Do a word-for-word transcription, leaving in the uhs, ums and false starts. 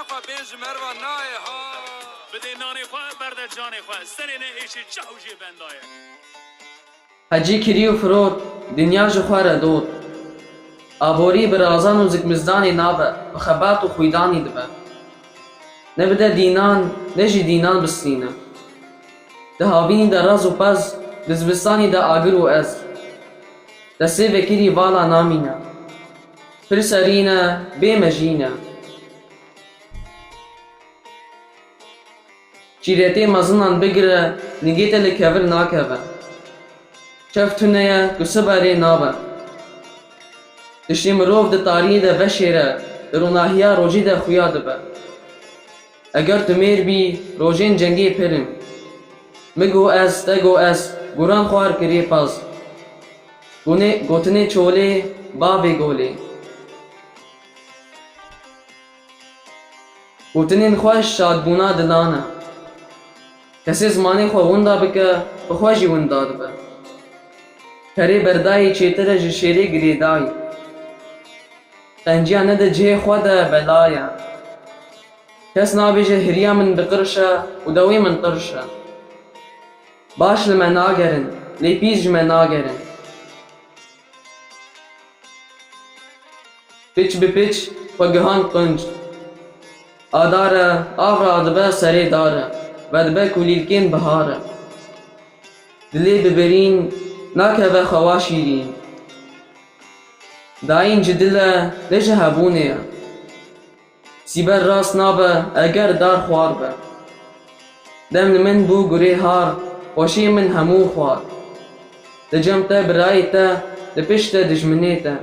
Xwe bên ji merva nayê ha. Bidê nanê xwe, berde canê xwe, serê ne êşê çaw jê bendaye. Hecî kirî û firot, dinya ji xwe re dot. Aborî bi razan û zikmizdanê nabe, bi xebat û xwîdanî dibe. Ne bide dînan, ne jî dînan bistîne. Di havînî de raz û pez, di zivistanî de agir û ez. Destê vekirî vala namîne. Pir serîne, bê mejîne. Çîretê mezinan bigire, nigê te li kevir nakeve. Çev tune ye ku siberê nabe. Tiştê mirov di tariyê de veşêre, di ronahiya rojê de xuya dibe. Eger tu mêr bî, rojên cengê pir in. Mi go ez, te go ez, guran xwar kirê paz. Gunê, gotinê çolê, bavê golê. Gotinên xweş şadbûna dilan e. Kesê zimanê xwe winda bike, bi xwe jî winda dibe. Kerê berdayê çêtir e ji şêrê girêdayî. Qenciya nede cihê xwe de bela ye. Kes nabêje hiriya min bi qirş e û dewê min qirş e. Baş li me nagerin, lê pîs ji me nagerin. Piç bi piç xwe gihand qunc. Adar e, av radibe serê dar e, vedibe kulîlkên bihar e. Dilê bi birîn nakeve xewa şîrîn. Dayîn ji dil e, ne ji hebûnê ye. Sîber rast nabe eger dar xwar be. Dem li min bû gurê har, xweşiyê min hemû xwar. Li cem te birayê te, li pişt te dijminê te.